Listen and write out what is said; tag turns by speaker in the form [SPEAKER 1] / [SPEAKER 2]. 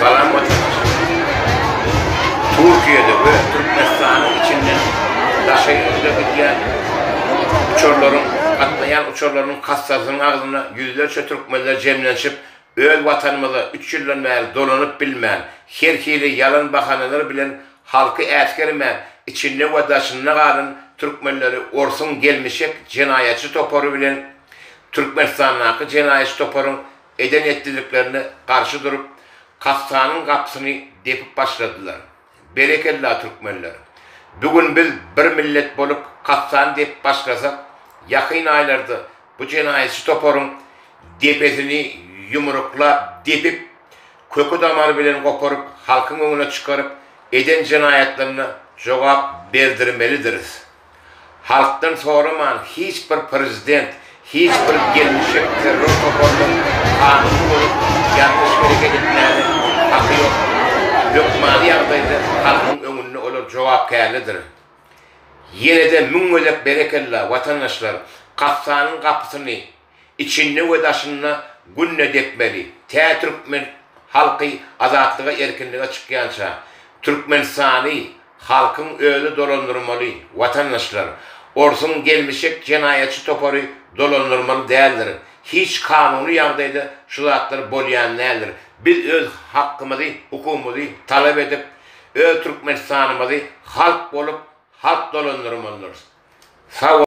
[SPEAKER 1] Salam watandaşlar! Türkiýede we Türkmenistanyň içinden daşary ýurda gidýän uçarlaryň gatnaýan uçarlarynyň kassasynyň agzynda ýüzlerçe türkmenler jemlenşip öz watanymyza üç ýyldan bäri dolanyp bilmän her hili ýalan bahanalar bilen halky äsgermän içinde we daşynda galan türkmenleri orsuň gelmişek jenaýatçy topary bilen Türkmenistandaky jenaýatçy toparyň eden-etdiliklerine garşy durup, kassanyň gapysyny depip başladylar. Berekella türkmenler! Bu gün biz bir millet bolup kassany depip başlasak, ýakyn aýlarda bu jenaýatçy toparyň depesini ýumruklap depip, köki-damary bilen goparyp halkyň öňüne çykaryp eden jenaýatlaryna jogap berdirmelidiris. Halkdan soraman hiç bir prezident, hiç bir gelmişek terror toparynyň kanuny bolup ýalňyş hereket etmäne haky ýokdur. Hökmany ýagdaýda halkyň öňünde olar jogapkärlidir. Ýenede müň gezek berekella watandaşlar kassanyň gapysyny Içinde we daşynda günde depmeli, tä türkmen halky azatlyga erkinlige çykýança. Türkmenistany halkyň özi dolandyrmaly, watandaşlar. Orsuň gelmişek jenaýatçy topary dolandyrmaly däldir. Hiç kanuny ýagdaýda şu zatlar bolýan däldir. Biz öz hakkymyzy, hukugymyzy talap edip, öz Türkmenistanymyzy halk bolup, halk dolandyrmalydyrys. Sag.